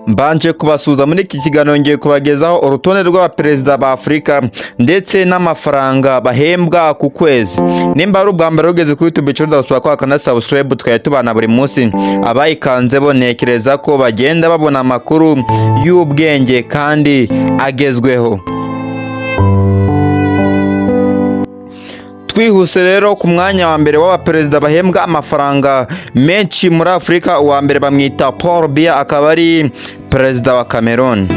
Mbanje kubasuhuza muri iki kiganiro, ngiye kubagezaho urutonde rw'abaperezida ba Afurika ndetse n'amafaranga bahembwa ku kwezi. Nimba ari ubwa mbere ugeze kuri YouTube channel, ndabasaba ko wakanda subscribe tukajya tubana buri munsi. Abayikanze bo ntekereza ko bagenda babona amakuru y'ubwenge kandi agezweho. Twihuse rero, ku mwanya wa mbere w'abaperezida bahembwa amafaranga menshi muri Afurika, uwa mbere bamwita Paul Biya, akaba ari perezida wa Cameroon.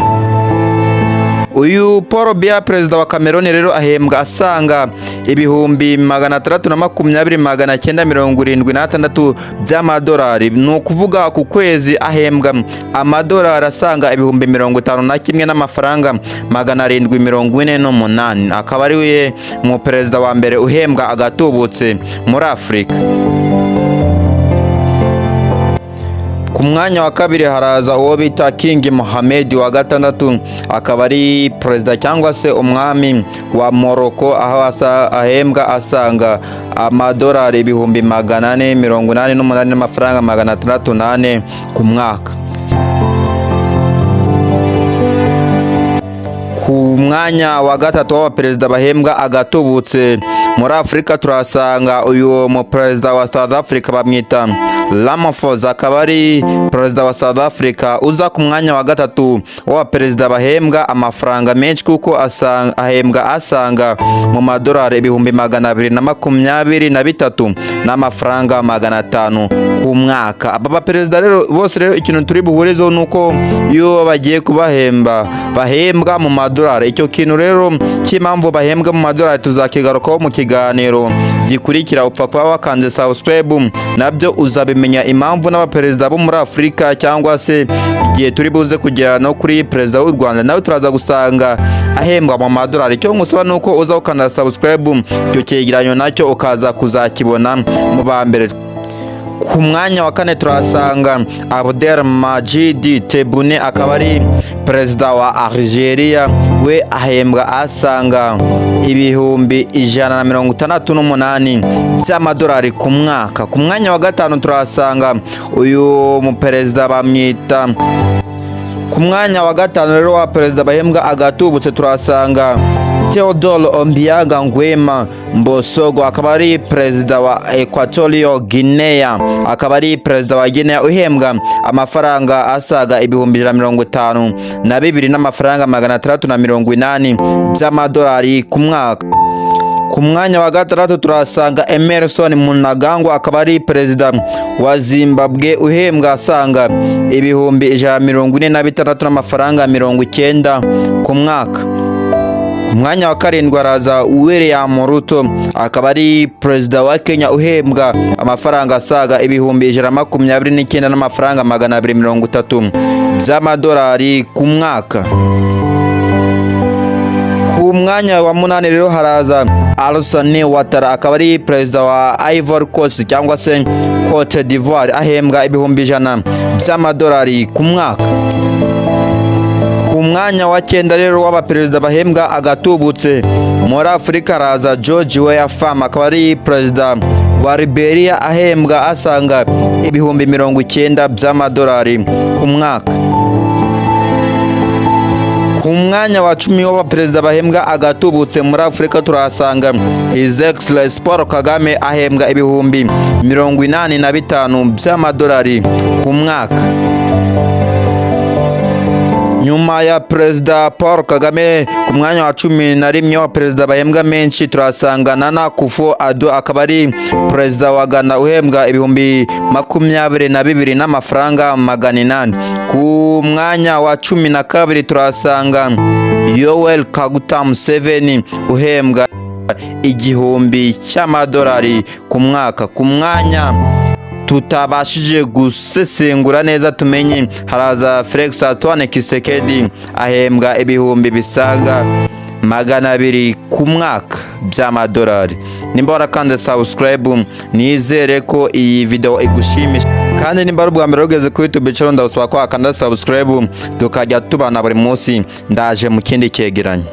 Uyu Paul Biya, perezida wa Cameroon rero, ahembwa asanga 620,976 by'amadolari. Ni ukuvuga ku kwezi ahembwa amadolari asaga 51,748 n'amafaranga. Akaba ari we mu perezida wa mbere uhembwa agatubutse muri Afurika. Ku mwanya wa kabiri haraza uwo bita King Mohammed wa gatandatu, akaba ari perezida cyangwa se umwami wa Morocco, aho ahembwa asanga amadolari 488,604 n'amafaranga ku mwaka. Ku mwanya wa gatatu w'abaperezida bahembwa agatubutse muri Afurika turahasanga uyu muperezida wa South Africa bamwita Ramaphosa, akaba ari perezida wa South Africa uza ku mwanya wa gatatu w'abaperezida bahembwa amafaranga menshi, kuko ahembwa asanga mu madolari 223,500 n'amafaranga ku mwaka. Aba baperezida rero bose rero, ikintu turi buhurizeho ni uko iyo bagiye kubahemba bahembwa mu madolari. Icyo kintu rero cy'impamvu bahembwa mu madolari tuzakigarukaho mu kiganiro gikurikira. Upfa kuba wakanze subscribe, nabyo uzabimenya impamvu n'abaperezida bo muri Afurika, cyangwa se igihe turi buze kugera no kuri perezida w'u Rwanda, nawe turaza gusanga ahembwa mu madolari. Icyo ngusaba ni uko uza ukanda subscribe, icyo cyegeranyo nacyo ukaza kuzakibona mu ba mbere. Ku mwanya wa kane turahasanga Abdel Majid Tebboune, akaba ari perezida wa Algeria. We ahembwa asanga 168,000 by'amadolari ku mwaka. Ku mwanya wa gatanu turahasanga uyu muperezida bamwita, ku mwanya wa gatanu rero wa perezida bahembwa agatubutse turahasanga Theodore Obiang Nguema Mbosogo, akaba ari perezida wa Equatorial Guinea, akaba ari perezida wa Guinea uhembwa amafaranga asaga 152,680 n'amafaranga by'amadolari ku mwaka. Ku mwanya wa gatandatu turahasanga Emerson Mnangagwa, akaba ari perezida wa Zimbabwe uhembwa asanga 146,000 n'amafaranga 90 ku mwaka. Ku mwanya wa karindwi haraza William Ruto, akaba ari perezida wa Kenya uhembwa amafaranga asaga 129,230 n'amafaranga by'amadolari ku mwaka. Ku mwanya wa munani rero haraza Alassane Ouattara, akaba ari perezida wa Ivory Coast cyangwa se Cote d'Ivoire, ahembwa 100,000 by'amadolari ku mwaka. Ku mwanya wa cyenda rero w'abaperezida bahembwa agatubutse muri Afurika haraza George Weah Fam, akaba ari perezida wa Liberia, ahembwa asanga 90,000 by'amadolari ku mwaka. Ku mwanya wa 10 w'abaperezida bahembwa agatubutse muri Afurika turahasanga His Excellency Paul Kagame, ahembwa 85,000 by'amadolari ku mwaka. Nyuma ya perezida Paul Kagame, ku mwanya wa 11 wa perezida bahembwa menshi turahasanga Nana Akufo-Addo, akaba ari perezida wa Ghana uhembwa 22,800 n'amafaranga. Ku mwanya wa 12 turahasanga Yoweri Kaguta Museveni uhembwa 1,000 cy'amadolari ku mwaka. Ku mwanya tutabashije gusesengura neza tumenye haraza Felix Antoine Tshisekedi, ahembwa ibihumbi bisaga 200 ku mwaka by'amadolari. Nimba warakanze subscribe, nizere ko iyi video igushimisha, kandi nimba ari ubwa mbere ugeze kuri YouTube channel, ndagusaba ko wakanda subscribe tukajya tubana buri munsi. Ndaje mu kindi cyegeranyo.